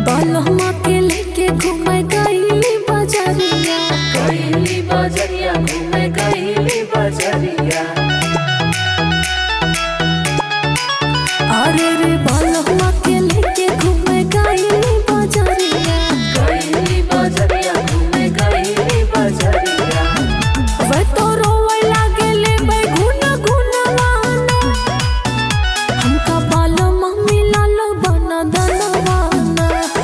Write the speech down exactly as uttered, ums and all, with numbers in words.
बलमा के लेके घूमे गईली बजरिया, गईली बजरिया, घूमे गईली बजरिया। अरे रे